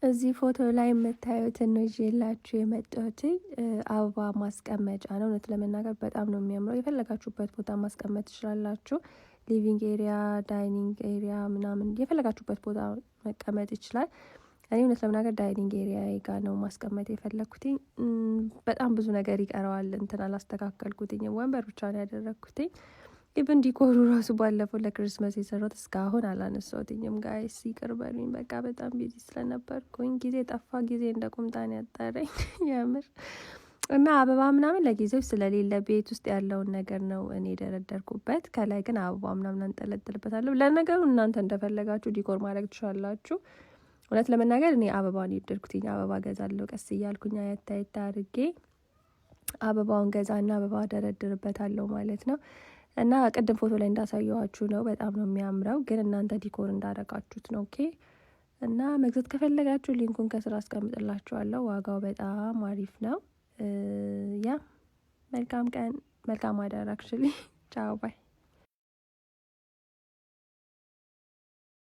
እዚህ ፎቶ ላይ የምታዩትን ነው ይዤላችሁ የመጣሁት። አበባ ማስቀመጫ ነው። እውነት ለመናገር በጣም ነው የሚያምረው። የፈለጋችሁበት ቦታ ማስቀመጥ ትችላላችሁ። Living area፣ dining area ምናምን የፈለጋችሁበት ቦታ መቀመጥ ይችላል። እኔ እውነት ለመናገር dining area ጋ ነው ማስቀመጥ የፈለግኩትኝ። በጣም ብዙ ነገር ይቀረዋል። እንትን አላስተካከልኩትኝም። ወንበር ብቻ ነው ያደረግኩትኝ። Even decor ኡ ራሱ ባለፈው ለ Christmas የሰራሁት እስካሁን አላነሳሁትኝም። Guys፣ ይቅር በሉኝ። በቃ በጣም busy ስለነበርኩኝ ጊዜ ጠፋ። ጊዜ እንደ ቁምጣን ያጠረኝ የምር። እና አበባ ምናምን ለጊዜው ስለሌለ ቤት ውስጥ ያለውን ነገር ነው እኔ የደረደርኩበት። ከላይ ግን አበባ ምናምን አንጠለጥልበታለሁ። ለነገሩ እናንተ እንደፈለጋችሁ decor ማድረግ ትችላላችሁ። እውነት ለመናገር እኔ አበባን የወደድኩትኝ። አበባ ገዛለሁ ቀስ እያልኩኝ፣ አየት አየት አድርጌ አበባውን ገዛና አበባ ደረድርበታለሁ ማለት ነው። እና ቅድም ፎቶ ላይ እንዳሳየኋችሁ ነው። በጣም ነው የሚያምረው። ግን እናንተ decor እንዳረጋችሁት ነው። Okay። እና መግዛት ከፈለጋችሁ link ኡን ከስር አስቀምጥላችኋለሁ። ዋጋው በጣም አሪፍ ነው። Yeah፣ መልካም ቀን፣ መልካም አዳር። Actually ቻው፣ bye።